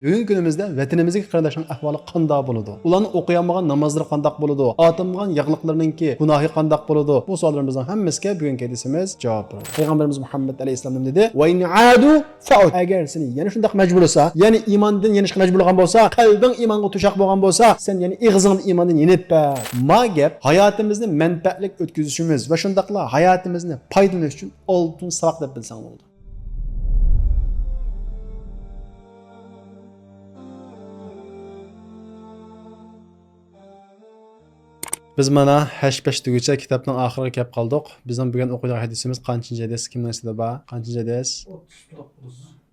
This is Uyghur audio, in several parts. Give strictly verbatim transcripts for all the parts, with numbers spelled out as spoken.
بۈگۈنكى كۈنىمىزدە ۋەتىنىمىزدىكى قېرىنداشنىڭ ئەھۋالى قانداق بولىدۇ؟ ئۇلارنىڭ ئوقۇيالمىغان نامازلىرى قانداق بولىدۇ؟ ئاتالمىغان ياغلىقلىرىنىڭكى گۇناھى قانداق بولىدۇ؟ بۇ سوئاللىرىمىزنىڭ ھەممىسىگە بۈگۈنكى ھەدىسىمىز جاۋاب بېرىدۇ. پەيغەمبىرىمىز مۇھەممەد ئەلەيھىسسالام نېمە دېدى؟ «ۋەئىن ئادۇ فەئۇد.» ئەگەر سېنى يەنە شۇنداق مەجبۇرلىسا، يەنە ئىماندىن يېنىشقا مەجبۇرلىغان بولسا، قەلبىڭ ئىمانغا توشاق بولغان بولسا، سەن يەنە ئېغىزىڭدىن ئىماندىن يېنىپ بەر. ما گەپ ھاياتىمىزنى مەنپەئەتلىك ئۆتكۈزۈشىمىز ۋە شۇنداقلا ھاياتىمىزنى پايدىلىنىش ئۈچۈن ئالتۇن ساۋاق دەپ بىلسەڭ بولىدۇ. بىز مانا ھەش-پەش دېگۈچە كىتابنىڭ ئاخىرىغا كەپ قالدۇق. بىزنىڭ بۈگۈن ئوقۇيدىغان ھەدىسىمىز قانچىنچى ھەدىس؟ كىمنىڭ ئىچىدە بار؟ قانچىنچى ھەدىس؟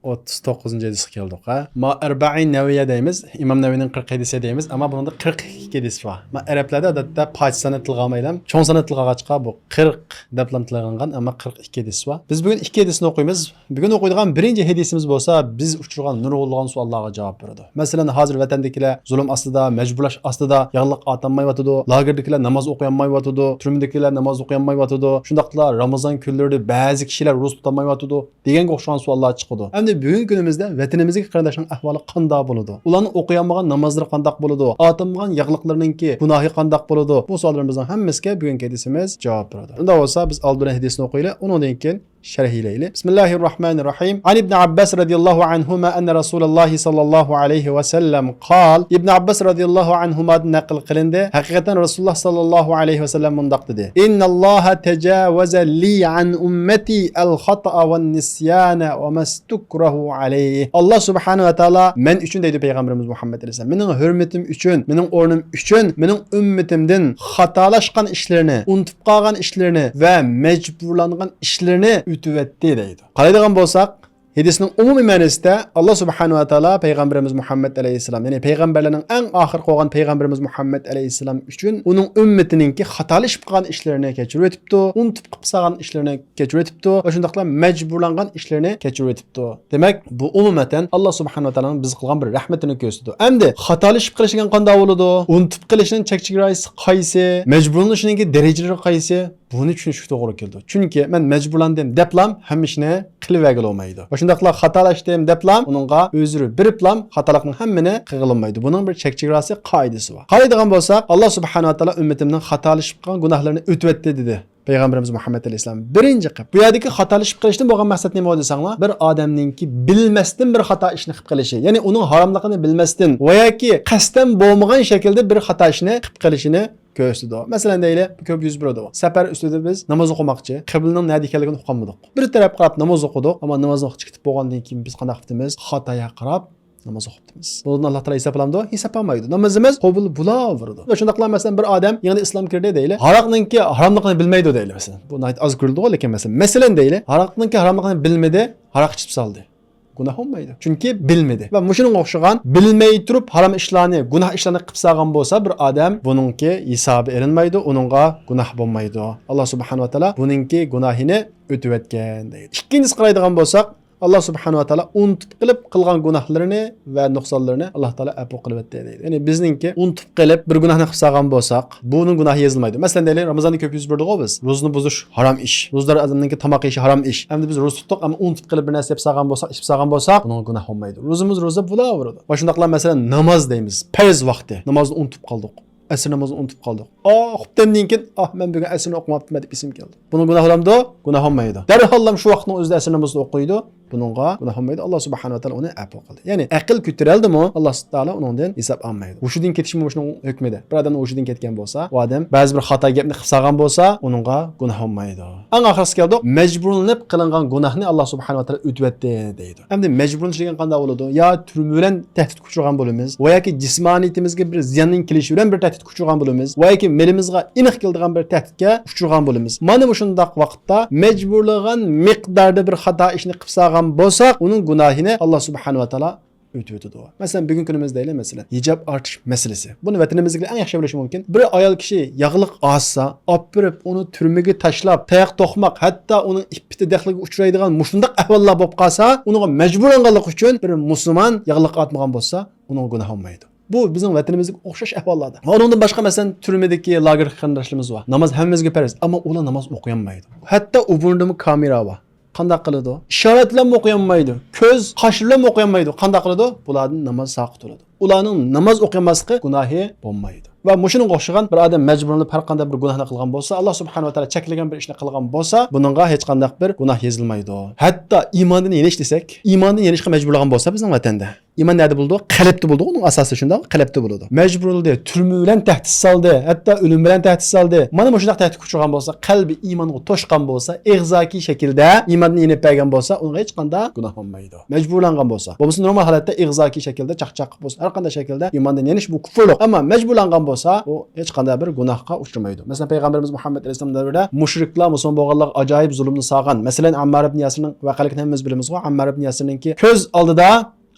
ئوتتۇز توققۇزىنچى ھەدىسكە كەلدۇق، ھە؟ ما ئەربەئىن نەۋىيە دەيمىز. ئىمام نەۋىينىڭ قىرىق ھەدىسى دەيمىز. ئەمما بۇنىڭدا قىرىق ئىككى ھەدىس بار. ما ئەرەبلەردە ئادەتتە پاچ سانى تىلغا ئالمايلام. چوڭ سانى تىلغا ئالغاچقا بۇ قىرىق دەپلام تىلغا ئالغان، ئەمما قىرىق ئىككى ھەدىس بار. بىز بۈگۈن ئىككى ھەدىسنى ئوقۇيمىز. بۈگۈن ئوقۇيدىغان بىرىنچى ھەدىسىمىز بولسا بىز ئۇچرىغان نۇرغۇنلىغان سوئاللارغا جاۋاب بېرىدۇ. مەسىلەن، ھازىر ۋەتەندىكىلەر زۇلۇم ئاستىدا، مەجبۇرلاش ئاستىدا ياغلىق ئاتالمايۋاتىدۇ، لاگېردىكىلەر ناماز ئوقۇيالمايۋاتىدۇ، تۈرمىدىكىلەر ناماز ئوقۇيالمايۋاتىدۇ، شۇنداقلا رامىزان كۈنلىرىدە بەزى كىشىلەر روزا تۇتالمايۋاتىدۇ دېگەنگە ئوخشىغان سوئاللار چىقىدۇ. ئەمدى بۈگۈنكى كۈنىمىزدە ۋەتىنىمىزدىكى قېرىنداشنىڭ ئەھۋالى قانداق بولىدۇ؟ ئۇلارنىڭ ئوقۇيالمىغان نامازلىرى قانداق بولىدۇ؟ ئاتالمىغان ياغلىقلىرىنىڭكى گۇناھى قانداق بولىدۇ؟ بۇ سوئاللىرىمىزنىڭ ھەممىسىگە بۈگۈنكى ھەدىسىمىز جاۋاب بېرىدۇ. ئۇنداق بولسا بىز ئالدى بىلەن ھەدىسنى ئوقۇيلى، ئۇنىڭدىن كېيىن شەرھلەيلى. بىسمىللاھىرراھمانىرراھىم. عن ابن عباس رضي الله عنهما أن رسول الله صلى الله عليه وسلم قال. ئىبن ئابباس رازىياللاھۇ ئەنھۇمادىن نەقىل قىلىندى. ھەقىقەتەن رەسۇلۇللاھ ساللاللاھۇ ئەلەيھى ۋەسەللەم مۇنداق دېدى: إن الله تجاوز لي عن أمتي الخطأ والنسيان وما استكرهوا عليه. ئاللاھ سۇبھانەھۇ ۋە تائالا مەن ئۈچۈن دەيدۇ پەيغەمبىرىمىز مۇھەممەد ئەلەيھىسسالام، مېنىڭ ھۆرمىتىم ئۈچۈن، مېنىڭ ئورنۇم ئۈچۈن، مېنىڭ ئۈممىتىمدىن خاتالاشقان ئىشلىرىنى، ئۇنتۇپ قالغان ئىشلىرىنى ۋە مەجبۇرلانغان ئىشلىرىنى ئۆتۈۋەتتى دەيدۇ. قارايدىغان بولساق، ھەدىسنىڭ ئومۇمىي مەنىسىدە ئاللاھ سۇبھانەھۇ ۋە تائالا پەيغەمبىرىمىز مۇھەممەد ئەلەيھىسسالام، يەنى پەيغەمبەرلەرنىڭ ئەڭ ئاخىرقى بولغان پەيغەمبىرىمىز مۇھەممەد ئەلەيھىسسالام ئۈچۈن ئۇنىڭ ئۈممىتىنىڭكى خاتالىشىپ قالغان ئىشلىرىنى كەچۈرۈۋېتىپتۇ، ئۇنتۇپ قىپسالغان ئىشلىرىنى كەچۈرۈۋېتىپتۇ ۋە شۇنداقلا مەجبۇرلانغان ئىشلىرىنى كەچۈرۈۋېتىپتۇ. دېمەك، بۇ ئومۇمەن ئاللاھ سۇبھانەھۇ ۋە تائالانىڭ بىزگە قىلغان بىر رەھمىتىنى كۆرسىتىدۇ. ئەمدى خاتالىشىپ قېلىش دېگەن قانداق بولىدۇ؟ ئۇنتۇپ قېلىشنىڭ چەك چېگراسى قايسى؟ مەجبۇرلىنىشنىڭكى دەرىجىلىرى قايسى؟ بۇنى چۈشىنىشكە توغرا كېلىدۇ. چۈنكى مەن مەجبۇرلاندىم دەپلام ھەممە ئىشنى قىلىۋەرگىلى بولمايدۇ. ۋە شۇنداقلا خاتالاشتىم دەپلام ئۇنىڭغا ئۆزرە بېرىپلام خاتالىقنىڭ ھەممىنى قىلغىلى بولمايدۇ. بۇنىڭ بىر چەك چېگراسى، قائىدىسى بار. قارايدىغان بولساق، ئاللاھ سۇبھانەھۇ ۋە تائالا ئۈممىتىمنىڭ خاتالىشىپ قالغان گۇناھلىرىنى ئۆتۈۋەتتى دېدى پەيغەمبىرىمىز مۇھەممەد ئەلەيھىسسالام. بىرىنچى قېپ. بۇ يەردىكى خاتالىشىپ قېلىشتىن بولغان مەقسەت نېمە دېسەڭلار، بىر ئادەمنىڭكى بىلمەستىن بىر خاتا ئىشنى قىلىپ قېلىشى، يەنى ئۇنىڭ ھاراملىقىنى بىلمەستىن ۋە ياكى قەستەن بولمىغان شەكىلدە بىر خاتا ئىشنى قىلىپ قېلىشىنى كۆرسىتىدۇ. مەسىلەن دەيلى، بۇ كۆپ يۈز بېرىدۇ. سەپەر ئۈستىدە بىز ناماز ئوقۇماقچى، قىبلىنىڭ نەدە ئىكەنلىكىنى ئۇقالمىدۇق. بىر تەرەپكە قاراپ ناماز ئوقۇدۇق، ئەمما نامازنىڭ ۋاقتى چىقىپ بولغاندىن كېيىن بىز قانداق قىپتىمىز؟ خاتايا قاراپ ناماز ئوقۇپتىمىز. بۇنىڭدىن ئاللاھ تائالا ھېساب ئالامدۇ؟ ھېساب ئالمايدۇ. نامىزىمىز قوبۇل بولاۋېرىدۇ. ۋە شۇنداقلا مەسىلەن بىر ئادەم يېڭىدىن ئىسلام كىردى دەيلى، ھاراقنىڭكى ھاراملىقىنى بىلمەيدۇ دەيلى مەسىلەن. بۇ ناھايىتى ئاز كۆرۈلىدىغۇ، لېكىن مەسىلەن، مەسىلەن دەيلى، ھاراقنىڭكى ھاراملىقىنى بىلمىدى، ھاراق ئىچىپ سالدى. گۇناھ بولمايدۇ. چۈنكى بىلمىدى. ۋە مۇشۇنىڭغا ئوخشىغان بىلمەي تۇرۇپ ھارام ئىشلارنى، گۇناھ ئىشلارنى قىلىپ سالغان بولسا بىر ئادەم، بۇنىڭكى ھېسابى ئېلىنمايدۇ، ئۇنىڭغا گۇناھ بولمايدۇ. ئاللاھ سۇبھانەھۇ ۋە تائالا بۇنىڭكى گۇناھىنى ئۆتۈۋەتكەن دەيدۇ. ئىككىنچىسى قارايدىغان بولساق، ئاللاھ سۇبھانەھۇ ۋە تائالا ئۇنتۇپ قېلىپ قىلغان گۇناھلىرىنى ۋە نۇقسانلىرىنى ئاللاھ تائالا ئەپۇ قىلىۋەتتى دەيدۇ. يەنى بىزنىڭكى ئۇنتۇپ قېلىپ بىر گۇناھنى قىلىپ سالغان بولساق، بۇنىڭ گۇناھى يېزىلمايدۇ. مەسىلەن دەيلى، رامىزاندا كۆپ يۈز بېرىدىغۇ بىز. روزىنى بۇزۇش ھارام ئىش. روزىدار ئادەمنىڭكى تاماق يېيىشى ھارام ئىش. ئەمدى بىز روزا تۇتتۇق، ئەمما ئۇنتۇپ قېلىپ بىر نەرسە يەپ سالغان بولساق، ئىچىپ سالغان بولساق، بۇنىڭغا گۇناھ بولمايدۇ. روزىمىز روزا بولاۋېرىدۇ. ۋە شۇنداقلا مەسىلەن ناماز دەيمىز، پەرز ۋاقتى. نامازنى ئۇنتۇپ قالدۇق. ئەسىر نامازىنى ئۇنتۇپ قالدۇق. ئاھ، خۇپتەمدىن كېيىن، ئاھ، مەن بۈگۈن ئەسىرنى ئوقۇماپتىمەن دەپ ئېسىمگە كەلدى. بۇنىڭ گۇناھى بولامدۇ؟ گۇناھ بولمايدۇ. دەرھاللام شۇ ۋاقىتنىڭ ئۆزىدە ئەسىر نامىزىنى ئوقۇيدۇ. بۇنىڭغا گۇناھ بولمايدۇ. ئاللاھ سۇبھانەھۇ ۋە تائالا ئۇنى ئەپۇ قىلدى. يەنى ئەقىل كۆتۈرەلدىمۇ، ئاللاھ تائالا ئۇنىڭدىن ھېساب ئالمايدۇ. ھوشىدىن كېتىشمۇ مۇشۇنىڭ ھۆكمىدە. بىر ئادەمنىڭ ھوشىدىن كەتكەن بولسا، ئۇ ئادەم بەزى بىر خاتا گەپنى قىلىپ سالغان بولسا، ئۇنىڭغا گۇناھ بولمايدۇ. ئەڭ ئاخىرقىسىغا كەلدۇق. مەجبۇرلىنىپ قىلىنغان گۇناھنى ئاللاھ سۇبھانەھۇ ۋە تائالا ئۆتۈۋەتتى دەيدۇ. ئەمدى مەجبۇرلىنىش دېگەن قانداق بولىدۇ؟ يا تۈرمە بىلەن تەھدىتكە ئۇچرىغان بولىمىز، ۋە ياكى جىسمانىيىتىمىزگە بىر زىياننىڭ كېلىشى بىلەن بىر تەھدىتكە ئۇچرىغان بولىمىز، ۋە ياكى مېلىمىزغا ئېنىق كېلىدىغان بىر تەھدىتكە ئۇچرىغان بولىمىز. مانا مۇشۇنداق ۋاقىتتا مەجبۇرلىغان مىقداردا بىر خاتا ئىشنى قىلىپ سالغان بولساق، ئۇنىڭ گۇناھىنى ئاللاھ سۇبھانەھۇ ۋە تائالا ئۆتۈۋېتىدۇ. مەسىلەن، بۈگۈنكى كۈنىمىزدە دەيلى، مەسىلەن، ھىجاب ئارتىش مەسىلىسى. بۇنى ۋەتىنىمىزدىكىلەر ئەڭ ياخشى بىلىشى مۇمكىن. بىر ئايال كىشى ياغلىق ئارتسا، ئاپىرىپ، ئۇنى تۈرمىگە تاشلاپ، تاياق توقماق، ھەتتا ئۇنىڭ ئىپپىتى دەخلىگە ئۇچرايدىغان مۇشۇنداق ئەھۋاللار بولۇپ قالسا، ئۇنىڭغا مەجبۇرلانغانلىقى ئۈچۈن بىر مۇسۇلمان ياغلىق ئارتمىغان بولسا، ئۇنىڭغا گۇناھ بولمايدۇ. بۇ بىزنىڭ ۋەتىنىمىزدىكى ئوخشاش ئەھۋاللاردا. ئۇنىڭدىن باشقا، مەسىلەن، تۈرمىدىكى، لاگېردىكى قېرىنداشلىرىمىز بار. ناماز ھەممىمىزگە پەرز، ئەمما ئۇلار ناماز ئوقۇيالمايدۇ. ھەتتا ئۇ بۇرنىدىمۇ كامېرا بار. قانداق قىلىدۇ؟ ئىشارەت بىلەنمۇ ئوقۇيالمايدۇ. كۆز، قاش بىلەنمۇ ئوقۇيالمايدۇ. قانداق قىلىدۇ؟ بۇلاردىن ناماز ساقىت بولىدۇ. ئۇلارنىڭ ناماز ئوقۇيالماسلىقى گۇناھى بولمايدۇ. ۋە مۇشۇنىڭغا ئوخشىغان بىر ئادەم مەجبۇرلىنىپ ھەر قانداق بىر گۇناھنى قىلغان بولسا، ئاللا سۇبھانەھۇ ۋە تائالا چەكلىگەن بىر ئىشنى قىلغان بولسا، بۇنىڭغا ھېچقانداق بىر گۇناھ يېزىلمايدۇ. ھەتتا ئىماندىن يېنىش دېسەك، ئىماندىن يېنىشقا مەجبۇرلىغان بولسا بىزنىڭ ۋەتەندە، ئىمان نەدە بولىدۇ؟ قەلبتە بولىدۇ، ئۇنىڭ ئاساسى شۇنداق، قەلبتە بولىدۇ. مەجبۇرلىدى، تۈرمە بىلەن تەھدىت سالدى، ھەتتا ئۆلۈم بىلەن تەھدىت سالدى. مانا مۇشۇنداق تەھدىتكە ئۇچرىغان بولسا، قەلبى ئىمانغا توشقان بولسا، ئېغىزاكى شەكىلدە ئىماندىن يېنىپ بەرگەن بولسا، ئۇنىڭغا ھېچقانداق گۇناھ بولمايدۇ. مەجبۇرلانغان بولسا، بولمىسا نورمال ھالەتتە ئېغىزاكى شەكىلدە، چاقچاق قىلىپ بولسا، ھەر قانداق شەكىلدە ئىماندىن يېنىش بۇ كۇفرلۇق. ئەمما مەجبۇرلانغان بولسا، ئۇ ھېچقانداق بىر گۇناھقا ئۇچرىمايدۇ. مەسىلەن، پەيغەمبىرىمىز مۇھەممەد ئەلەيھىسسالام دەۋرىدە مۇشرىكلار مۇسۇلمان بولغانلارغا ئاجايىپ زۇلۇمنى سالغان. مەسىلەن، ئەممار ئىبن ياسىرنىڭ ۋەقەلىكىنى ھەممىمىز بىلىمىزغۇ. ئەممار ئىبن ياسىرنىڭكى كۆز ئالدىدا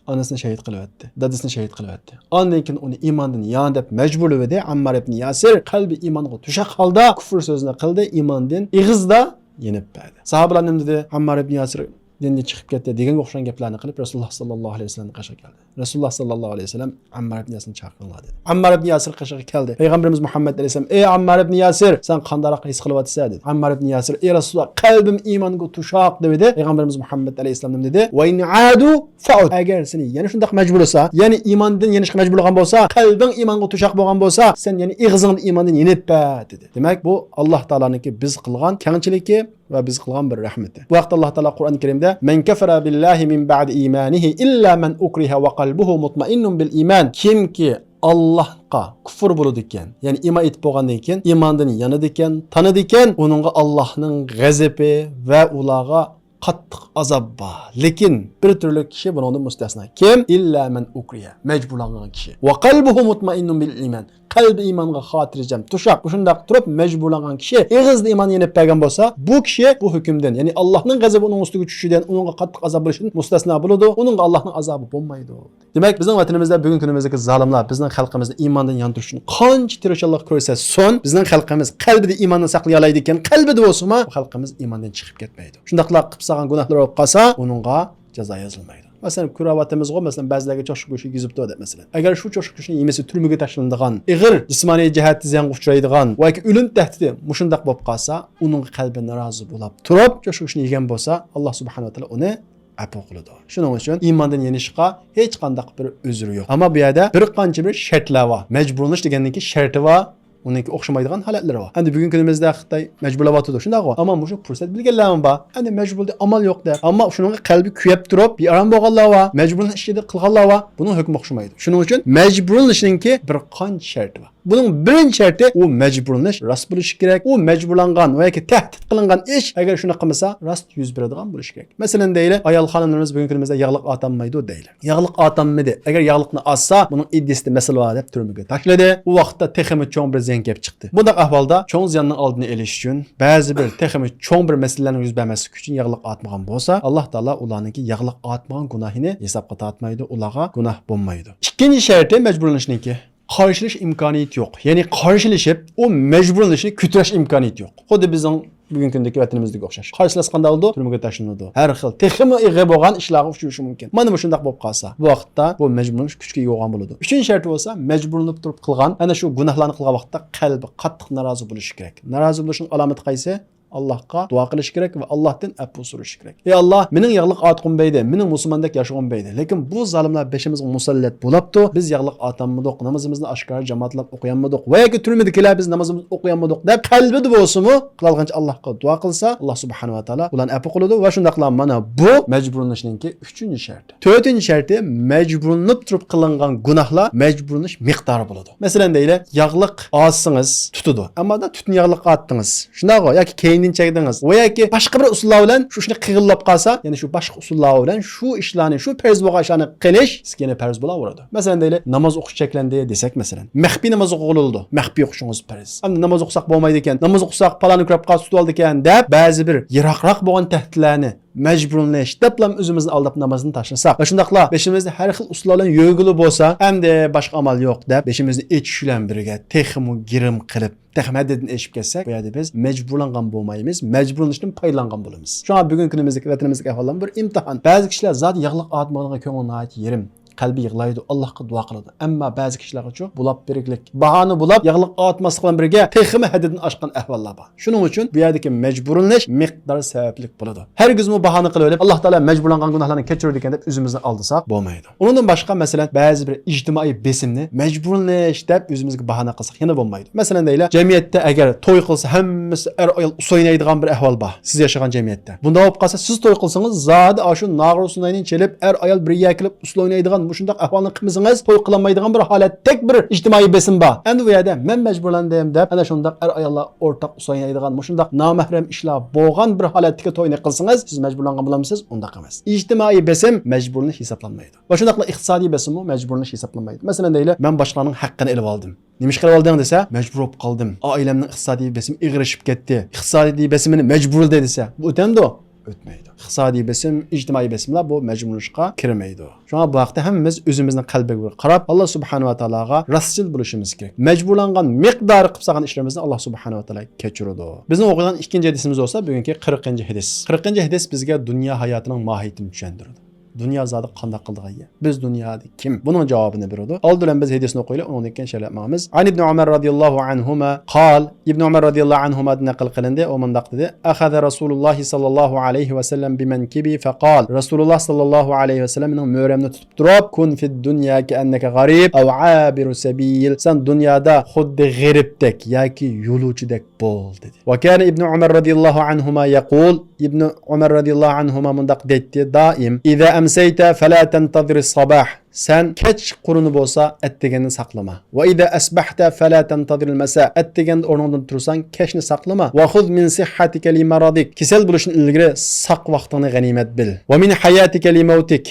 ئانىسىنى شەھىد قىلىۋەتتى، دادىسىنى شەھىد قىلىۋەتتى. ئاندىن كېيىن ئۇنى ئىماندىن يان دەپ مەجبۇرلىۋىدى. ئەممار ئىبن ياسىر قەلبى ئىمانغا توشاق ھالدا كۇفر سۆزىنى قىلدى، ئىماندىن ئېغىزدا يېنىپ بەردى. ساھابىلار نېمە دېدى؟ ئەممار ئىبن ياسىر دىندىن چىقىپ كەتتى دېگەنگە ئوخشىغان گەپلەرنى قىلىپ، رەسۇلۇللا ساللاللاھۇ ئەلەيھى ۋەسەللەمنىڭ قېشىغا كەلدى. رەسۇلۇللا ساللاللاھۇ ئەلەيھى ۋەسەللەم ئەممار ئىبن ياسىرنى چاقىرىڭلار دېدى. ئەممار ئىبن ياسىر قېشىغا كەلدى. پەيغەمبىرىمىز مۇھەممەد ئەلەيھىسسالام، ئەي ئەممار ئىبن ياسىر، سەن قانداقراق ھېس قىلىۋاتىسەن؟ دېدى. ئەممار ئىبن ياسىر، ئەي رەسۇلۇللا، قەلبىم ئىمانغا توشاق، دېدى. پەيغەمبىرىمىز مۇھەممەد ئەلەيھىسسالام نېمە دېدى؟ ۋەئىن ئادۇ فەئۇد. ئەگەر سېنى يەنە شۇنداق مەجبۇرلىسا، يەنى ئىماندىن يېنىشقا مەجبۇرلىغان بولسا، قەلبىڭ ئىمانغا توشاق بولغان بولسا، سەن يەنە ئېغىزىڭدا ئىماندىن يېنىپ بەر، دېدى. دېمەك، بۇ ئاللا تائالانىڭكى بىز قىلغان كەڭچىلىكى ۋە بىز قىلغان بىر رەھمىتى. بۇ ھەقتە ئاللا تائالا قۇرئان كەرىمدە، مەن كەفەرە بىللاھى مىن بەئدى ئىمانىھى ئىللا مەن ئۇكرىھە ۋە قەلبۇھۇ مۇتمەئىننۇن بىل ئىمان. كىمكى ئاللاھقا كۇفر بولىدىكەن، يەنى ئىمان ئېيتىپ بولغاندىن كېيىن ئىماندىن يانىدىكەن، تانىدىكەن، ئۇنىڭغا ئاللاھنىڭ غەزىپى ۋە ئۇلارغا قاتتىق ئازاب بار. لېكىن بىر تۈرلۈك كىشى بۇنىڭدىن مۇستەسنا. كىم؟ ئىللا مەن ئۇكرىھە، مەجبۇرلانغان كىشى. ۋە قەلبۇھۇ مۇتمەئىننۇن بىل ئىمان. قەلبى ئىمانغا خاتىرجەم، توشاق، مۇشۇنداق تۇرۇپ مەجبۇرلانغان كىشى ئېغىزدا ئىمان يېنىپ بەرگەن بولسا، بۇ كىشى بۇ ھۆكۈمدىن، يەنى ئاللاھنىڭ غەزىپى ئۇنىڭ ئۈستىگە چۈشىشىدىن، ئۇنىڭغا قاتتىق ئازاب بولۇشىدىن مۇستەسنا بولىدۇ، ئۇنىڭغا ئاللاھنىڭ ئازابى بولمايدۇ. دېمەك، بىزنىڭ ۋەتىنىمىزدە بۈگۈنكى كۈنىمىزدىكى زالىملار بىزنىڭ خەلقىمىزنى ئىماندىن ياندۇرۇش ئۈچۈن قانچە تىرىشچانلىق كۆرسەتسۇن، بىزنىڭ خەلقىمىز قەلبىدە ئىماننى ساقلىيالايدىكەن، قەلبىدە بولسىمۇ، بۇ خەلقىمىز ئىماندىن چىقىپ كەتمەيدۇ. شۇنداقلا قىلىپ سالغان گۇناھلىرى بولۇپ قالسا، ئۇنىڭغا جازا يازىلمايدۇ. مەسىلەن، كۆرۈۋاتىمىزغۇ، مەسىلەن، بەزىلەرگە چوشقا گۆشى يېگۈزۈپتۇ دەپ، مەسىلەن. ئەگەر شۇ چوشقا گۆشىنى يېمىسە، تۈرمىگە تاشلىنىدىغان، ئېغىر جىسمانىي جەھەتتە زىيانغا ئۇچرايدىغان ۋە ياكى ئۆلۈم تەھدىتى مۇشۇنداق بولۇپ قالسا، ئۇنىڭغا قەلبى نارازى بولاپ تۇرۇپ، چوشقا گۆشىنى يېگەن بولسا، ئاللا سۇبھانەھۇ ۋە تائالا ئۇنى ئەپۇ قىلىدۇ. شۇنىڭ ئۈچۈن ئىماندىن يېنىشقا ھېچقانداق بىر ئۆزرى يوق. ئەمما بۇ يەردە بىر قانچە بىر شەرتلەر بار. مەجبۇرلىنىش دېگەندىن كېيىن شەرتى بار. ئۇنىڭكى ئوخشىمايدىغان ھالەتلىرى بار. ئەمدى بۈگۈنكى كۈنىمىزدە خىتاي مەجبۇرلاۋاتىدۇ، شۇنداقغۇ؟ ئەمما مۇشۇ پۇرسەت بىلگەنلەرمۇ بار. ئەمدى مەجبۇردى، ئامال يوق دەپ. ئەمما شۇنىڭغا قەلبى كۆيۈپ تۇرۇپ، بىئارام بولغانلار بار، مەجبۇرلىنىش ئىچىدە قىلغانلار بار. بۇنىڭ ھۆكمى ئوخشىمايدۇ. شۇنىڭ ئۈچۈن مەجبۇرلىنىشنىڭكى بىر قانچە شەرتى بار. بۇنىڭ بىرىنچى شەرتى، ئۇ مەجبۇرلىنىش راست بولۇشى كېرەك. ئۇ مەجبۇرلانغان ۋە ياكى تەھدىت قىلىنغان ئىش، ئەگەر شۇنى قىلمىسا، راست يۈز بېرىدىغان بولۇشى كېرەك. مەسىلەن دەيلى، ئايال خانىملىرىمىز بۈگۈنكى كۈنىمىزدە ياغلىق ئاتالمايدۇ دەيلى. ياغلىق ئاتالمىدى. ئەگەر ياغلىقنى ئاتسا، بۇنىڭ ئىددىسىدە مەسىلە بار دەپ تۈرمىگە تاشلىدى. ئۇ ۋاقىتتا تېخىمۇ چوڭ بىر زىيان كېلىپ چىقتى. بۇنداق ئەھۋالدا چوڭ زىياننىڭ ئالدىنى ئېلىش ئۈچۈن، بەزى بىر تېخىمۇ چوڭ بىر مەسىلىلەرنىڭ يۈز بەرمەسلىكى ئۈچۈن ياغلىق ئاتمىغان بولسا، ئاللا تائالا ئۇلارنىڭكى ياغلىق ئاتمىغان گۇناھىنى ھېسابقا تارتمايدۇ، ئۇلارغا گۇناھ بولمايدۇ. ئىككىنچى شەرتى مەجبۇرلىنىشنىڭكى. قارشىلىشىش ئىمكانىيىتى يوق. يەنى قارشىلىشىپ، ئۇ مەجبۇرلىنىشنى كۆتۈرۈش ئىمكانىيىتى يوق. خۇددى بىزنىڭ بۈگۈنكى كۈندىكى ۋەتىنىمىزدىكى ئوخشاش. قارشىلاشسا قانداق بولىدۇ؟ تۈرمىگە تاشلىنىدۇ. ھەر خىل تېخىمۇ ئېغىر بولغان ئىشلارغا ئۇچرىشى مۇمكىن. مانا مۇشۇنداق بولۇپ قالسا، بۇ ۋاقىتتا بۇ مەجبۇرلىنىش كۈچكە ئىگە بولغان بولىدۇ. ئۈچىنچى شەرتى بولسا، مەجبۇرلىنىپ تۇرۇپ قىلغان ئەنە شۇ گۇناھلارنى قىلغان ۋاقىتتا قەلبى قاتتىق نارازى بولۇشى كېرەك. نارازى بولۇشنىڭ ئالامىتى قايسى؟ ئاللاھقا دۇئا قىلىش كېرەك ۋە ئاللاھتىن ئەپۇ سورىشى كېرەك. ئەي ئاللاھ، مېنىڭ ياغلىق ئاتقۇم بەيدى، مېنىڭ مۇسۇلماندەك ياشىغۇم بەيدى. لېكىن بۇ زالىملار بېشىمىزغا مۇسەللەت بولاپتۇ. بىز ياغلىق ئاتالمىدۇق، نامىزىمىزنى ئاشكارا جامائەتلەپ ئوقۇيالمىدۇق ۋە ياكى تۈرمىدىكىلەر بىز نامىزىمىزنى ئوقۇيالمىدۇق دەپ قەلبىدە بولسىمۇ، قىلالىغىنىچە ئاللاھقا دۇئا قىلسا، ئاللاھ سۇبھانەھۇ ۋە تائالا ئۇلارنى ئەپۇ قىلىدۇ. ۋە شۇنداقلا مانا بۇ مەجبۇرلىنىشنىڭكى ئۈچىنچى شەرتى. تۆتىنچى شەرتى، مەجبۇرلىنىپ تۇرۇپ قىلىنغان گۇناھلار مەجبۇرلىنىش مىقدارى بولىدۇ. مەسىلەن دەيلى، ياغلىق ئاتسىڭىز تۇتىدۇ. ئەمما دا تۈتۈن ياغلىق ئاتتىڭىز، شۇنداقغۇ؟ ياكى كەينىدىن چەكتىڭىز ۋە ياكى باشقا بىر ئۇسۇللار بىلەن شۇ ئىشنى قىلغىلى بولۇپ قالسا، يەنى شۇ باشقا ئۇسۇللار بىلەن شۇ ئىشلارنى، شۇ پەرز بولغان ئىشلارنى قىلىش سىزگە يەنە پەرز بولاۋېرىدۇ. مەسىلەن دەيلى، ناماز ئوقۇش چەكلەندى دېسەك، مەسىلەن، مەخپىي ناماز ئوقۇغىلى بولىدۇ. مەخپىي ئوقۇشىڭىز پەرز. ئەمدى ناماز ئوقۇساق بولمايدىكەن، ناماز ئوقۇساق پالانى كۆرۈپ قالسا تۇتۇۋالىدىكەن دەپ، بەزى بىر يىراقراق بولغان تەھدىتلەرنى مەجبۇرلىنىش دەپلا ئۆزىمىزنى ئالداپ نامازنى تاشلىساق ۋە شۇنداقلا بېشىمىزنى ھەر خىل ئۇسۇللار بىلەن يۆگىلى بولسا، ئەمدى باشقا ئامال يوق دەپ بېشىمىزنى ئېچىش بىلەن بىرگە تېخىمۇ گىرىم قىلىپ، تېخىمۇ ھەددىدىن ئېشىپ كەتسەك، بۇ يەردە بىز مەجبۇرلانغان بولمايمىز، مەجبۇرلىنىشتىن پايدىلانغان بولىمىز. شۇڭا بۈگۈنكى كۈنىمىزدىكى ۋەتىنىمىزدىكى ئەھۋاللارمۇ بىر ئىمتىھان. بەزى كىشىلەر زادى ياغلىق ئاتمىغىنىغا كۆڭلى ناھايىتى يېرىم. قەلبى يىغلايدۇ، ئاللاھقا دۇئا قىلىدۇ. ئەمما بەزى كىشىلەرگىچۇ بۇلاپ بېرىگلىك، باھانى بۇلاپ ياغلىق ئاتماسلىق بىلەن بىرگە تېخىمۇ ھەددىدىن ئاشقان ئەھۋاللار بار. شۇنىڭ ئۈچۈن بۇ يەردىكى مەجبۇرلىنىش مىقدار سەۋەبلىك بولىدۇ. ھەرگىزمۇ باھانە قىلىۋېلىپ، ئاللاھ تائالا مەجبۇرلانغان گۇناھلارنى كەچۈرىدىكەن دەپ ئۆزىمىزنى ئالدىساق بولمايدۇ. ئۇنىڭدىن باشقا، مەسىلەن، بەزى بىر ئىجتىمائىي بېسىمنى مەجبۇرلىنىش دەپ ئۆزىمىزگە باھانە قىلساق يەنە بولمايدۇ. مەسىلەن دەيلى، جەمئىيەتتە ئەگەر توي قىلسا ھەممىسى ئەر-ئايال ئۇسسۇن ئوينايدىغان بىر ئەھۋال بار سىز ياشىغان جەمئىيەتتە. بۇنداق بولۇپ قالسا، سىز توي قىلسىڭىز زادى ئاشۇ ناغرا ئۇسسۇناينى چېلىپ، ئەر-ئايال بىر يەرگە كېلىپ ئۇسسۇن ئوينايدىغان مۇشۇنداق ئەھۋالنى قىلمىسىڭىز، توي قىلالمايدىغان بىر ھالەتتەك بىر ئىجتىمائىي بېسىم بار. ئەمدى بۇ يەردە مەن مەجبۇرلاندىم دەپ، ئەنە شۇنداق ئەر-ئاياللار ئورتاق ئۇسسۇن ئوينايدىغان مۇشۇنداق نامەھرەم ئىشلار بولغان بىر ھالەتتىكى توينى قىلسىڭىز، سىز مەجبۇرلانغان بولامسىز؟ ئۇنداق ئەمەس. ئىجتىمائىي بېسىم مەجبۇرلىنىش ھېسابلانمايدۇ. ۋە شۇنداقلا ئىقتىسادىي بېسىممۇ مەجبۇرلىنىش ھېسابلانمايدۇ. مەسىلەن دەيلى، مەن باشقىلارنىڭ ھەققىنى ئېلىۋالدىم. نېمىشقا ئېلىۋالدىڭ دېسە، مەجبۇر بولۇپ قالدىم. ئائىلەمنىڭ ئىقتىسادىي بېسىمى ئېغىرلىشىپ كەتتى. ئىقتىسادىي بېسىم مېنى مەجبۇرلىدى دېسە، بۇ ئۆتەمدۇ؟ ئۆتمەيدۇ. ئىقتىسادىي بېسىم، ئىجتىمائىي بېسىملار بۇ مەجبۇرلىنىشقا كىرمەيدۇ. شۇڭا بۇ ھەقتە ھەممىمىز ئۆزىمىزنىڭ قەلبىگە قاراپ، ئاللا سۇبھانەھۇ ۋە تائالاغا راستچىل بولۇشىمىز كېرەك. مەجبۇرلانغان مىقدارى قىلىپ سالغان ئىشلىرىمىزنى ئاللا سۇبھانەھۇ ۋە تائالا كەچۈرىدۇ. بىزنىڭ ئوقۇيدىغان ئىككىنچى ھەدىسىمىز بولسا بۈگۈنكى قىرىقىنچى ھەدىس. قىرىقىنچى ھەدىس بىزگە دۇنيا ھاياتىنىڭ ماھىيىتىنى چۈشەندۈرىدۇ. دۇنيا زادى قانداق قىلىدىغان يەر؟ بىز دۇنيادا كىم؟ بۇنىڭ جاۋابىنى بېرىدۇ. ئالدى بىلەن بىز ھەدىسنى ئوقۇيلى، ئۇنىڭدىن كېيىن شەرھلەپ ماڭىمىز. عن ابن عمر رضي الله عنهما قال، ئىبن ئۆمەر رازىياللاھۇ ئەنھۇمادىن نەقىل قىلىندى، ئۇ مۇنداق دېدى: أخذ رسول الله صلى الله عليه وسلم بمنكبي فقال، رەسۇلۇللا ساللاللاھۇ ئەلەيھى ۋەسەللەم مېنىڭ مۈرەمنى تۇتۇپ تۇرۇپ، كن في الدنيا كأنك غريب أو عابر سبيل، سەن دۇنيادا خۇددى غېرىبتەك ياكى يولۇچىدەك بول، دېدى. وكان ابن عمر رضي الله عنهما يقول، ئىبن ئۆمەر رازىياللاھۇ ئەنھۇما مۇنداق دەيتتى دائىم: إذا أمسيت فلا تنتظر الصباح، سەن كەچقۇرۇنى بولسا ئەتىگەننى ساقلىما. وإذا أصبحت فلا تنتظر المساء، ئەتىگەندە ئورنۇڭدىن تۇرساڭ كەچنى ساقلىما. وخذ من صحتك لمرضك، كېسەل بولۇشتىن ئىلگىرى ساق ۋاقتىڭنى غەنىيمەت بىل. ومن حياتك لموتك،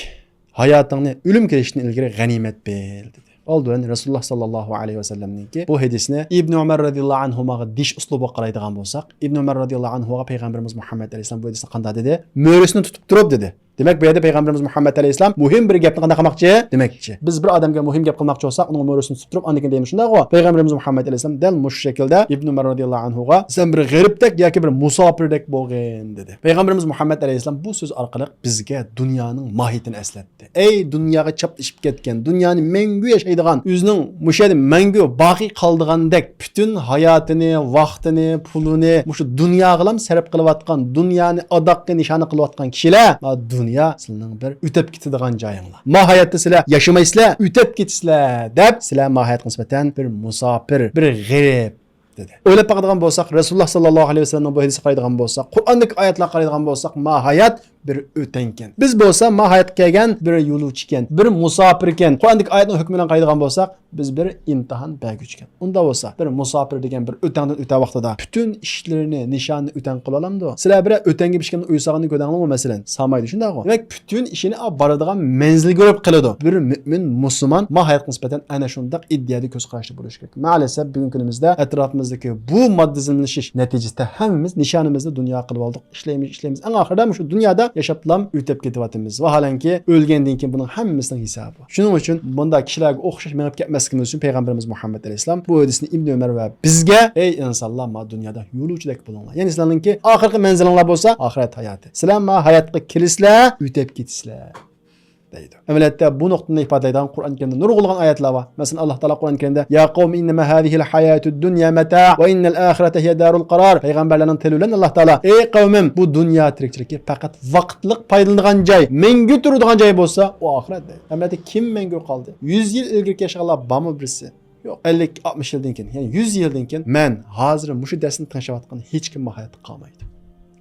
ھاياتىڭنى ئۆلۈم كېلىشتىن ئىلگىرى غەنىيمەت بىل، دېدى. ئالدى بىلەن رەسۇلۇللا ساللاللاھۇ ئەلەيھى ۋەسەللەمنىڭكى بۇ ھەدىسىنى ئىبن ئۆمەر رازىياللاھۇ ئەنھۇماغا دېيىش ئۇسلۇبىغا قارايدىغان بولساق، ئىبن ئۆمەر رازىياللاھۇ ئەنھۇغا پەيغەمبىرىمىز مۇھەممەد ئەلەيھىسسالام بۇ ھەدىستە قانداق دېدى؟ مۈرىسىنى تۇتۇپ تۇرۇپ دېدى. دېمەك، بۇ يەردە پەيغەمبىرىمىز مۇھەممەد ئەلەيھىسسالام مۇھىم بىر گەپنى قانداق قىلماقچى؟ دېمەكچى. بىز بىر ئادەمگە مۇھىم گەپ قىلماقچى بولساق، ئۇنىڭ مۈرىسىنى تۇتۇپ تۇرۇپ، ئاندىن كېيىن دەيمىز، شۇنداقغۇ؟ پەيغەمبىرىمىز مۇھەممەد ئەلەيھىسسالام دەل مۇشۇ شەكىلدە ئىبن ئۆمەر رازىياللاھۇ ئەنھۇغا، سەن بىر غېرىبتەك ياكى بىر مۇساپىردەك بولغىن، دېدى. پەيغەمبىرىمىز مۇھەممەد ئەلەيھىسسالام بۇ سۆز ئارقىلىق بىزگە دۇنيانىڭ ماھىيىتىنى ئەسلەتتى. ئەي دۇنياغا چاپلىشىپ كەتكەن، دۇنيانى مەڭگۈ ياشايدىغان، ئۆزىنىڭ مۇشۇ يەردە مەڭگۈ باقىي قالىدىغاندەك پۈتۈن ھاياتىنى، ۋاقتىنى، پۇلىنى مۇشۇ دۇنياغىلا سەرپ قىلىۋاتقان، دۇنيانى ئاداققا نىشانە قىلىۋاتقان كىشىلەر، ما دۇنيا سىلىنىڭ بىر ئۆتەپ كېتىدىغان جايىڭلار. ما ھاياتتا سىلەر ياشىمايسىلەر، ئۆتەپ كېتىسىلەر دەپ سىلەر ما ھاياتقا نىسبەتەن بىر مۇساپىر، بىر غېرىب، دېدى. ئويلاپ باقىدىغان بولساق، رەسۇلۇللا ساللاللاھۇ ئەلەيھى ۋەسەللەمنىڭ بۇ ھەدىسىگە قارايدىغان بولساق، قۇرئاندىكى ئايەتلەرگە قارايدىغان بولساق، ما ھايات بىر ئۆتەڭكەن. بىز بولسا ما ھاياتقا كەلگەن بىر يولۇچىكەن، بىر مۇساپىركەن. قۇرئاندىكى ئايەتنىڭ ھۆكمى بىلەن قارايدىغان بولساق، بىز بىر ئىمتىھان بەرگۈچىكەن. ئۇنداق بولسا، بىر مۇساپىر دېگەن بىر ئۆتەڭدىن ئۆتەر ۋاقتىدا پۈتۈن ئىشلىرىنى، نىشانىنى ئۆتەڭ قىلالامدۇ؟ سىلەر بىرەر ئۆتەڭگە بىر ئىككىنى ئۇيساغىنى كۆردۈڭلارمۇ، مەسىلەن؟ سالمايدۇ، شۇنداقغۇ؟ دېمەك، پۈتۈن ئىشىنى بارىدىغان مەنزىلگە كۆرۈپ قىلىدۇ. بىر مۆمىن مۇسۇلمان ما ھاياتقا نىسبەتەن ئەنە شۇنداق ئىدىيەدە كۆز قاراشتا بولۇشى كېرەك. مائەلەسەپ، بۈگۈنكى كۈنىمىزدە ئەتراپىمىزدىكى بۇ ماددىزملىشىش نەتىجىسىدە ھەممىمىز نىشانىمىزنى دۇنيا قىلىۋالدۇق. ئىشلەيمىز، ئىشلەيمىز. ئەڭ ئاخىرىدا مۇشۇ دۇنيادا ياشاپلام ئۆتەپ كېتىۋاتىمىز. ۋاھالەنكى، ئۆلگەندىن كېيىن بۇنىڭ ھەممىسىنىڭ ھېسابى بار. شۇنىڭ ئۈچۈن بۇنداق كىشىلەرگە ئوخشاش مېڭىپ كەتمەسلىكىمىز ئۈچۈن پەيغەمبىرىمىز مۇھەممەد ئەلەيھىسسالام بۇ ھەدىسنى ئىبن ئۆمەر ۋە بىزگە، ئەي ئىنسانلار، ما دۇنيادا يولۇچىدەك بولۇڭلار. يەنى سىلەرنىڭكى ئاخىرقى مەنزىلىڭلار بولسا ئاخىرەت ھاياتى. سىلەر ما ھاياتقا كېلىسىلەر، ئۆتەپ كېتىسىلەر، دەيدۇ. ئەمەلىيەتتە بۇ نۇقتىنى ئىپادىلەيدىغان قۇرئان كەرىمدە نۇرغۇنلىغان ئايەتلەر بار. مەسىلەن، ئاللا تائالا قۇرئان كەرىمدە: يا قوم إنما هذه الحياة الدنيا متاع وإن الآخرة هي دار القرار. پەيغەمبەرلەرنىڭ تىلى بىلەن ئاللا تائالا: ئەي قەۋمىم، بۇ دۇنيا تىرىكچىلىكى پەقەت ۋاقىتلىق پايدىلىنىدىغان جاي، مەڭگۈ تۇرىدىغان جاي بولسا، ئۇ ئاخىرەت، دەيدۇ. ئەمەلىيەتتە كىم مەڭگۈ قالدى؟ يۈز يىل ئىلگىرىكى ياشىغانلار بارمۇ بىرسى؟ يوق، ئەللىك، ئاتمىش يىلدىن كېيىن، يەنى يۈز يىلدىن كېيىن مەن ھازىر مۇشۇ دەرسنى تىڭشاۋاتقان ھېچكىم ما ھاياتتا قالمايدۇ.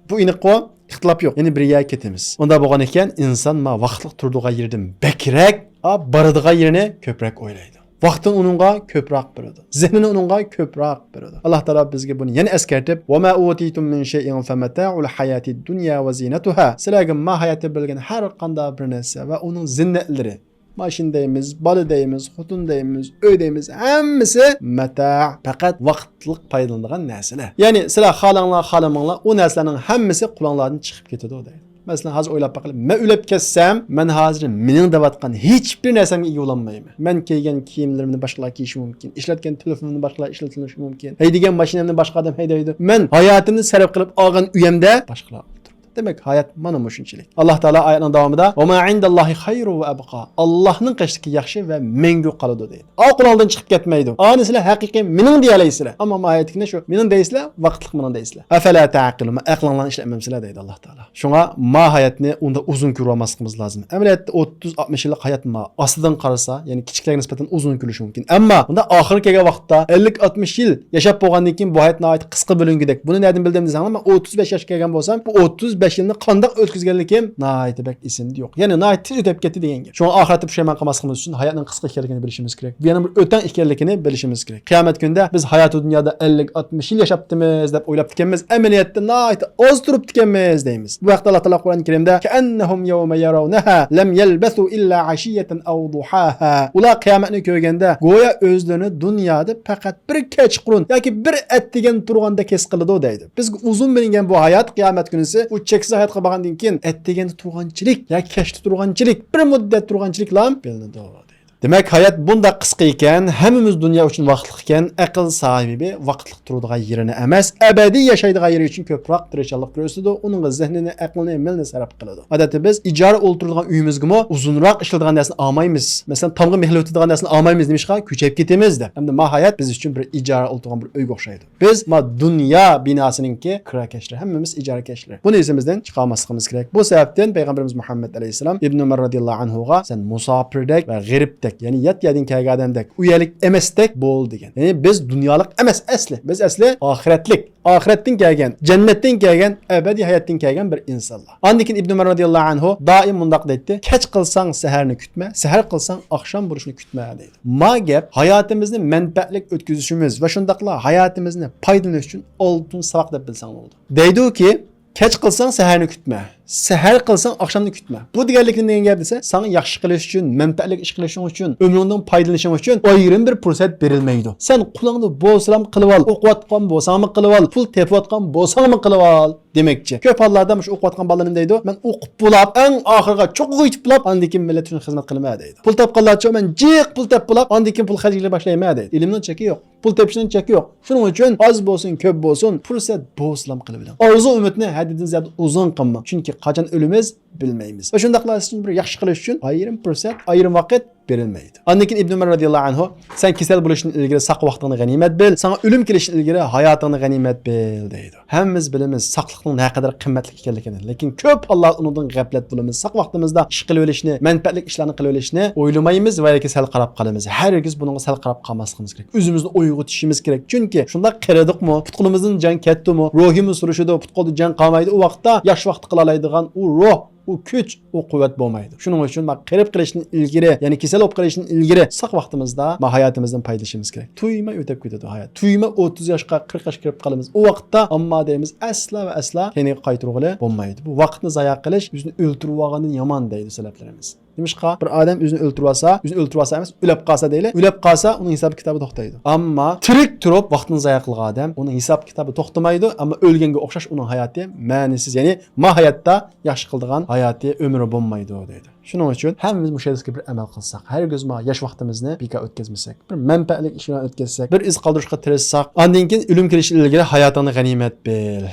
بۇ ئېنىققۇ، ئىختىلاپ يوق. يەنى بىر يەرگە كېتىمىز. ئۇنداق بولغان ئىكەن، ئىنسان ما ۋاقىتلىق تۇرىدىغان يېرىدىن بەكرەك، ئا، بارىدىغان يېرىنى كۆپرەك ئويلايدۇ. ۋاقتىنى ئۇنىڭغا كۆپرەك بېرىدۇ. زېھنىنى ئۇنىڭغا كۆپرەك بېرىدۇ. ئاللا تائالا بىزگە بۇنى يەنە ئەسكەرتىپ، وما أوتيتم من شيء فمتاع الحياة الدنيا وزينتها. سىلەرگە ما ھاياتتا بېرىلگەن ھەر قانداق بىر نەرسە ۋە ئۇنىڭ زىننەتلىرى، ماشىنا دەيمىز، بالا دەيمىز، خوتۇن دەيمىز، ئۆي دەيمىز، ھەممىسى مەتاع، پەقەت ۋاقىتلىق پايدىلىنىدىغان نەرسىلەر. يەنى سىلەر خالىڭلار، خالىماڭلار، ئۇ نەرسىلەرنىڭ ھەممىسى قولۇڭلاردىن چىقىپ كېتىدۇ، دەيدۇ. مەسىلەن، ھازىر ئويلاپ باقىلى، مەن ئۆلۈپ كەتسەم، مەن ھازىر مېنىڭ دەۋاتقان ھېچبىر نەرسەمگە ئىگە بولالمايمەن. مەن كىيگەن كىيىملىرىمنى باشقىلار كىيىشى مۇمكىن، ئىشلەتكەن تېلېفونۇمنى باشقىلار ئىشلىتىشى مۇمكىن، ھەيدىگەن ماشىنامنى باشقا ئادەم ھەيدەيدۇ. مەن ھاياتىمنى سەرپ قىلىپ ئالغان ئۆيەمدە باشقىلار ئولتۇرىدۇ. دېمەك، ھايات مانا مۇشۇنچىلىك. ئاللا تائالا ئايەتنىڭ داۋامىدا، «ۋەما ئىندەللاھى خەيرۇ ۋە ئەبقا»، ئاللانىڭ قېشىدىكى ياخشى ۋە مەڭگۈ قالىدۇ، دەيدۇ. ئا قولۇڭدىن چىقىپ كەتمەيدۇ. ئانى سىلەر ھەقىقىي مېنىڭ دېيەلەيسىلەر. ئەمما ماھىيەتتىكىنى شۇ، مېنىڭ دەيسىلەر، ۋاقىتلىق مېنىڭ دەيسىلەر. «ئەفەلا تەئقىلۇن»، ئەقلىڭلارنى ئىشلەتمەمسىلەر، دەيدۇ ئاللا تائالا. شۇڭا ما ھاياتنى ئۇنداق ئۇزۇن كۆرۈۋالماسلىقىمىز لازىم. ئەمەلىيەتتە ئوتتۇز، ئاتمىش يىللىق ھايات ما ئاستىدىن قارىسا، يەنى كىچىكلەرگە نىسبەتەن ئۇزۇن كۆرۈنۈشى مۇمكىن. ئەمما بۇنداق ئاخىرى كەلگەن ۋاقىتتا ئەللىك، ئاتمىش يىل ياشاپ بولغاندىن كېيىن بۇ ھايات ناھايىتى قىسقا بۆلۈنگۈدەك. بۇنى نەدىن بىلدىم دېسەڭلار، مەن ئوتتۇز بەش ياشقا كەلگەن بولسام، بۇ ئوتتۇز بەش يىلنى قانداق ئۆتكۈزگەنلىكىم ناھايىتى بەك ئېسىمدە يوق. يەنى ناھايىتى تېز ئۆتۈپ كەتتى دېگەن گەپ. شۇڭا ئاخىرەتتە پۇشايمان قىلماسلىقىمىز ئۈچۈن ھاياتنىڭ قىسقا ئىكەنلىكىنى بىلىشىمىز كېرەك. بۇ يەنە بىر ئۆتەڭ ئىكەنلىكىنى بىلىشىمىز كېرەك. قىيامەت كۈنىدە بىز ھاياتى دۇنيادا ئەللىك، ئاتمىش يىل ياشاپتىمىز دەپ ئويلاپتىكەنمىز، ئەمەلىيەتتە ناھايىتى ئاز تۇرۇپتىكەنمىز دەيمىز. بۇ ھەقتە ئاللا تائالا قۇرئان كەرىمدە، «كەئەننەھۇم يەۋمە يەرەۋنەھا لەم يەلبەسۇ ئىللا ئەشىييەتەن ئەۋ دۇھاھا.» ئۇلار قىيامەتنى كۆرگەندە، گويا ئۆزلىرىنى دۇنيادا پەقەت بىر كەچقۇرۇن ياكى بىر ئەتىگەن تۇرغاندەك ھېس قىلىدۇ، دەيدۇ. بىزگە ئۇزۇن بىلىنگەن بۇ ھايات قىيامەت كۈنىسى، ئۇ چەكسىز ھاياتقا بارغاندىن كېيىن، ئەتىگەندە تۇرغانچىلىك ياكى كەچتە تۇرغانچىلىك، بىر مۇددەت تۇرغانچىلىكلا بىلىنىدۇ، دەيدۇ. دېمەك، ھايات بۇنداق قىسقا ئىكەن، ھەممىمىز دۇنيا ئۈچۈن ۋاقىتلىق ئىكەن، ئەقىل ساھىبى ۋاقىتلىق تۇرىدىغان يېرىنى ئەمەس، ئەبەدىي ياشايدىغان يېرى ئۈچۈن كۆپرەك تىرىشچانلىق كۆرسىتىدۇ، ئۇنىڭغا زېھنىنى، ئەقلىنى، مېلىنى سەرپ قىلىدۇ. ئادەتتە بىز ئىجارە ئولتۇرىدىغان ئۆيىمىزگىمۇ ئۇزۇنراق ئىشلىتىدىغان نەرسىنى ئالمايمىز. مەسىلەن، تامغا مېخلىۋېتىدىغان نەرسىنى ئالمايمىز. نېمىشقا؟ كۆچۈپ كېتىمىز دەپ. ئەمدى ما ھايات بىز ئۈچۈن بىر ئىجارە ئولتۇرغان بىر ئۆيگە ئوخشايدۇ. بىز ما دۇنيا بىناسىنىڭكى كىراكەشلىرى، ھەممىمىز ئىجارىكەشلىرى. بۇنى ئېسىمىزدىن چىقارماسلىقىمىز كېرەك. بۇ سەۋەبتىن پەيغەمبىرىمىز مۇھەممەد ئەلەيھىسسالام ئىبن ئۆمەر رازىياللاھۇ ئەنھۇغا، «سەن مۇساپىردەك ۋە غېرىبتەك، يەنى يات يەردىن كەلگەن ئادەمدەك، ئۇ يەرلىك ئەمەستەك بول» دېگەن. يەنى بىز دۇنيالىق ئەمەس ئەسلى. بىز ئەسلى ئاخىرەتلىك، ئاخىرەتتىن كەلگەن، جەننەتتىن كەلگەن، ئەبەدىي ھاياتتىن كەلگەن بىر ئىنسانلار. ئاندىن كېيىن ئىبن ئۆمەر رازىياللاھۇ ئەنھۇ دائىم مۇنداق دەيتتى، «كەچ قىلساڭ سەھەرنى كۈتمە، سەھەر قىلساڭ ئاخشام بولۇشنى كۈتمە» دەيدۇ. ما گەپ ھاياتىمىزنى مەنپەئەتلىك ئۆتكۈزۈشىمىز ۋە شۇنداقلا ھاياتىمىزنى پايدىلىنىش ئۈچۈن ئالتۇن ساۋاق دەپ بىلسەڭ بولىدۇ. دەيدۇكى، «كەچ قىلساڭ سەھەرنى كۈتمە، سەھەر قىلساڭ ئاخشامنى كۈتمە.» بۇ دېگەنلىكى نېمە دېگەن گەپ دېسە، ساڭا ياخشى قىلىش ئۈچۈن، مەنپەئەتلىك ئىش قىلىشىڭ ئۈچۈن، ئۆمرۈڭدىن پايدىلىنىشىڭ ئۈچۈن ئايرىم بىر پۇرسەت بېرىلمەيدۇ. سەن قولۇڭدا بولسىلا قىلىۋال، ئوقۇۋاتقان بولساڭمۇ قىلىۋال، پۇل تېپىۋاتقان بولساڭمۇ قىلىۋال دېمەكچى. كۆپ ھاللاردا مۇشۇ ئوقۇۋاتقان بالىلار نېمە دەيدۇ؟ «مەن ئوقۇپ بولاپ، ئەڭ ئاخىرىغا چوققا يېتىپ بولاپ، ئاندىن كېيىن مىللەت ئۈچۈن خىزمەت قىلىمەن» دەيدۇ. پۇل تاپقانلارچە، «مەن جىق پۇل تاپ بولاپ، ئاندىن كېيىن پۇل خەجلەشنى باشلايمەن» دەيدۇ. ئىلىمنىڭ چېكى يوق. پۇل تېپىشنىڭ چېكى يوق. شۇنىڭ ئۈچۈن ئاز بولسۇن، كۆپ بولسۇن، پۇرسەت بولسىلا قىلىۋېلىڭ. ئارزۇ ئۈمىدنى ھەددىدىن زىيادە ئۇزۇن قىلماڭ. چۈنكى قاچان ئۆلىمىز، بىلمەيمىز. ۋە شۇنداقلا سىز ئۈچۈن بىر ياخشى قىلىش ئۈچۈن ئايرىم پۇرسەت، ئايرىم ۋاقىت بېرىلمەيدۇ. ئاندىن كېيىن ئىبن ئۆمەر رازىياللاھۇ ئەنھۇ، «سەن كېسەل بولۇشتىن ئىلگىرى ساق ۋاقتىڭنى غەنىيمەت بىل، ساڭا ئۆلۈم كېلىشتىن ئىلگىرى ھاياتىڭنى غەنىيمەت بىل» دەيدۇ. ھەممىمىز بىلىمىز ساقلىقنىڭ نەقەدەر قىممەتلىك ئىكەنلىكىنى، لېكىن كۆپ ھاللاردا ئۇنىڭدىن غەپلەت بولىمىز. ساق ۋاقتىمىزدا ئىش قىلىۋېلىشنى، مەنپەئەتلىك ئىشلارنى قىلىۋېلىشنى ئويلىمايمىز ۋە ياكى سەل قاراپ قالىمىز. ھەرگىز بۇنىڭغا سەل قاراپ قالماسلىقىمىز كېرەك. ئۆزىمىزنى ئويغىتىشىمىز كېرەك. چۈنكى شۇنداق قېرىدۇقمۇ، پۇت-قولىمىزدىن جان كەتتىمۇ، روھىمىز سۇرۇشىدۇ، پۇت-قولدا جان قالمايدۇ. ئۇ ۋاقىتتا ياخشى ۋاقىتتا قىلالايدىغان ئۇ روھ، ئۇ كۈچ، ئۇ قۇۋۋەت بولمايدۇ. شۇنىڭ ئۈچۈن ما قېرىپ قېلىشتىن ئىلگىرى، يەنى كېسەل بولۇپ قېلىشتىن ئىلگىرى ساق ۋاقتىمىزدا ما ھاياتىمىزدىن پايدىلىنىشىمىز كېرەك. تۇيماي ئۆتۈپ كېتىدۇ ھايات. تۇيماي ئوتتۇز ياشقا، قىرىق ياشقا كىرىپ قالىمىز. ئۇ ۋاقىتتا ئەمما دەيمىز، ئەسلا ۋە ئەسلا كەينىگە قايتۇرغىلى بولمايدۇ. بۇ ۋاقىتنى زايە قىلىش ئۆزىنى ئۆلتۈرۈۋالغاندىن يامان دەيدۇ سەلەپلىرىمىز. نېمىشقا؟ بىر ئادەم ئۆزىنى ئۆلتۈرۈۋالسا، ئۆزىنى ئۆلتۈرۈۋالسا ئەمەس، ئۆلۈپ قالسا دەيلى. ئۆلۈپ قالسا، ئۇنىڭ ھېساب كىتابى توختايدۇ. ئەمما تىرىك تۇرۇپ ۋاقتىنى زايە قىلغان ئادەم، ئۇنىڭ ھېساب كىتابى توختىمايدۇ، ئەمما ئۆلگەنگە ئوخشاش ئۇنىڭ ھاياتى مەنىسىز. يەنى ما ھاياتتا ياخشى قىلىدىغان ھاياتى، ئۆمرى بولمايدۇ دەيدۇ. شۇنىڭ ئۈچۈن ھەممىمىز مۇشۇ ھەدىسكە بىر ئەمەل قىلساق، ھەرگىزمۇ ياش ۋاقتىمىزنى بىكار ئۆتكۈزمىسەك، بىر مەنپەئەتلىك ئىش بىلەن ئۆتكۈزسەك، بىر ئىز قالدۇرۇشقا تىرىشساق، ئاندىن كېيىن ئۆلۈم كېلىشتىن ئىلگىرى ھاياتىڭنى غەنىيمەت بىل.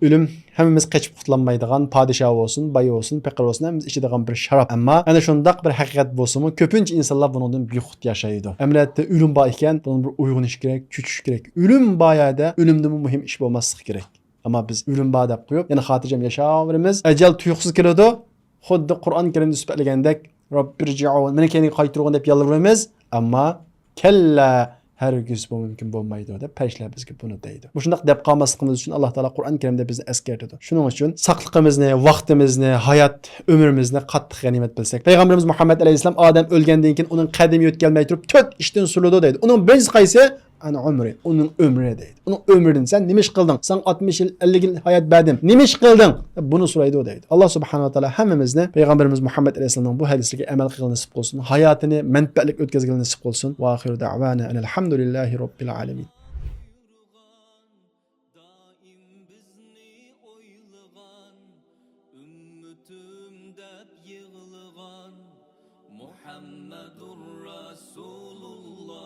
ئۆلۈم ھەممىمىز قېچىپ قۇتۇلالمايدىغان، پادىشاھ بولسۇن، باي بولسۇن، پېقىر بولسۇن، ھەممىمىز ئىچىدىغان بىر شاراب. ئەمما ئەنە شۇنداق بىر ھەقىقەت بولسىمۇ، كۆپىنچە ئىنسانلار بۇنىڭدىن بىخۇد ياشايدۇ. ئەمەلىيەتتە ئۆلۈم بار ئىكەن، بۇنىڭ بىر ئويغىنىش كېرەك، چۆچۈش كېرەك. ئۆلۈم بار يەردە ئۆلۈمدىنمۇ مۇھىم ئىش بولماسلىقى كېرەك. ئەمما بىز ئۆلۈم بار دەپ قويۇپ، يەنە خاتىرجەم ياشاۋېرىمىز. ئەجەل تۇيۇقسىز كېلىدۇ. خۇددى قۇرئان كەرىمدە سۈپەتلىگەندەك، «رەببىرجىئۇن، مېنى كەينىگە قايتۇرغىن» دەپ يالۋۇرىمىز. ئەمما «كەللا، ھەرگىز بۇ مۇمكىن بولمايدۇ» دەپ پەرىشتىلەر بىزگە بۇنى دەيدۇ. مۇشۇنداق دەپ قالماسلىقىمىز ئۈچۈن ئاللا تائالا قۇرئان كەرىمدە بىزنى ئەسكەرتىدۇ. شۇنىڭ ئۈچۈن ساقلىقىمىزنى، ۋاقتىمىزنى، ھايات ئۆمرىمىزنى قاتتىق غەنىيمەت بىلسەك. پەيغەمبىرىمىز مۇھەممەد ئەلەيھىسسالام ئادەم ئۆلگەندىن كېيىن ئۇنىڭ قەدىمى يۆتكەلمەي تۇرۇپ تۆت ئىشتىن سورىلىدۇ دەيدۇ. ئۇنىڭ بىرىنچىسى قايسى؟ ئەن ئۆمرى، ئۇنىڭ ئۆمرى دەيدۇ. ئۇنىڭ ئۆمرىدىن سەن نېمە ئىش قىلدىڭ؟ ساڭا ئاتمىش يىل، ئەللىك يىل ھايات بەردىم. نېمە ئىش قىلدىڭ؟ دەپ بۇنى سورايدۇ دەيدۇ. ئاللا سۇبھانەھۇ ۋە تائالا ھەممىمىزنى پەيغەمبىرىمىز مۇھەممەد ئەلەيھىسسالامنىڭ بۇ ھەدىسلىرىگە ئەمەل قىلغىلى نېسىپ قىلسۇن. ھاياتىنى مەنپەئەتلىك ئۆتكۈزگىلى نېسىپ قىلسۇن. ۋە ئاخىرۇ دەئۋانا ئەنىل ھەمدۇلىللاھى رەببىل ئالەمىن. دائىم بىزنى ئويلىغان، ئۈممىتىم دەپ يىغلىغان مۇھەممەدۇر رەسۇلۇللا.